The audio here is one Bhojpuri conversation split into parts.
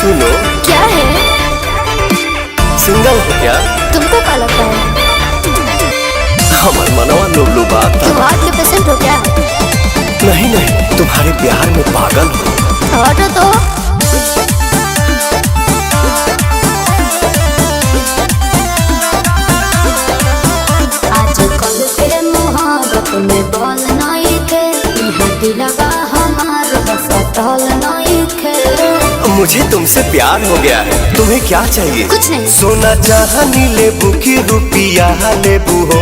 सुनो। क्या है? सिंगल हो क्या? तुमको क्या लगता है? हमार मनवा लोग बात। तुम हार्ट के पेशेंट हो क्या? नहीं नहीं, तुम्हारे प्यार में पागल हो। ऑटो तो आजकल के मोहब्बत में बॉल नहीं थे, यहाँ दिलवा हमार बसतल नहीं थे। मुझे तुमसे प्यार हो गया है, तुम्हें क्या चाहिए? कुछ नहीं। सोना चांदी लेबू की रुपिया लेबू हो,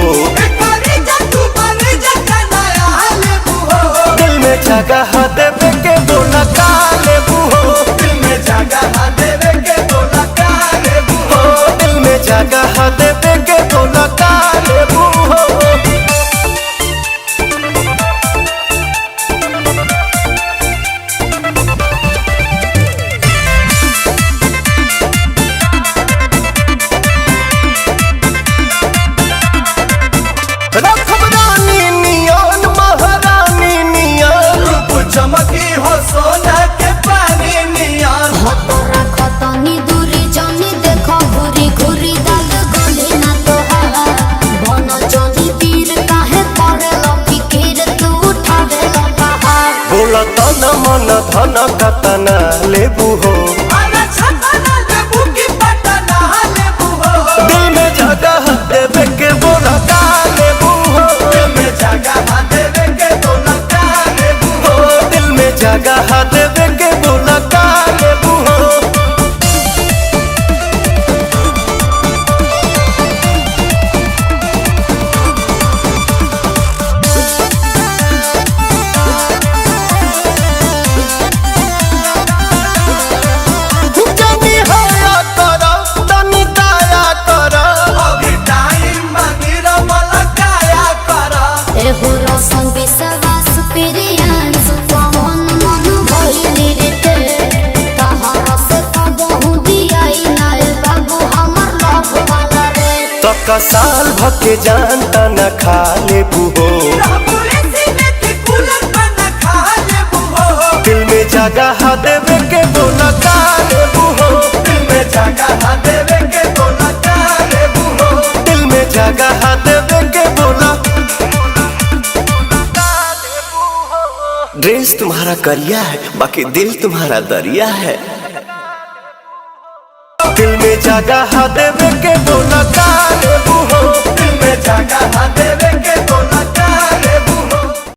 दिल में जगह देवे के बोला का लेबू हो, दिल में जगह देवे के बोला का लेबू हो, दिल में जगह देवे के बोला का लेबू हो। रखब रानी नियन महारानी नियन, रूप चमकी हो सोना के पानी नियन। खतनी दूरी जनी देखो घूरी घूरी दाग गली ना तोहार बन जनी पीर काहे करे लो फिकिर तू उठावे लो पहाड़। बोला तन मन धन कतना लेबू हो, अरे छतना लेबू की पटना लेबू हो, दिल में जगह देवे के बोला का लेबू हो, दिल में जगह देवे के बोला का लेबू हो, दिल में जगह देवे के बोला का लेबू हो। जनी हया करा, तनी दया करा, अभी टाइम बाकी रमल काया करा। एहो रोशन विश्वास प्रियांश पवन मन भइली रे ते तहार से कबहू दियाई नाय बाबू हमर लव वाला रे। तक साल भके जान तना खा लेबू हो, पुलिस में की कूलर बना खा लेबू हो, दिल में जगह देवे के बोला का लेबू हो, दिल में जगह देवे के बोला का लेबू हो, दिल में जगह देवे के बोला। ड्रेस तुम्हारा करिया है, बाकी दिल तुम्हारा दरिया है। दिल में जगह देवे के बोला का लेबू हो, दिल में जगह देवे के बोला।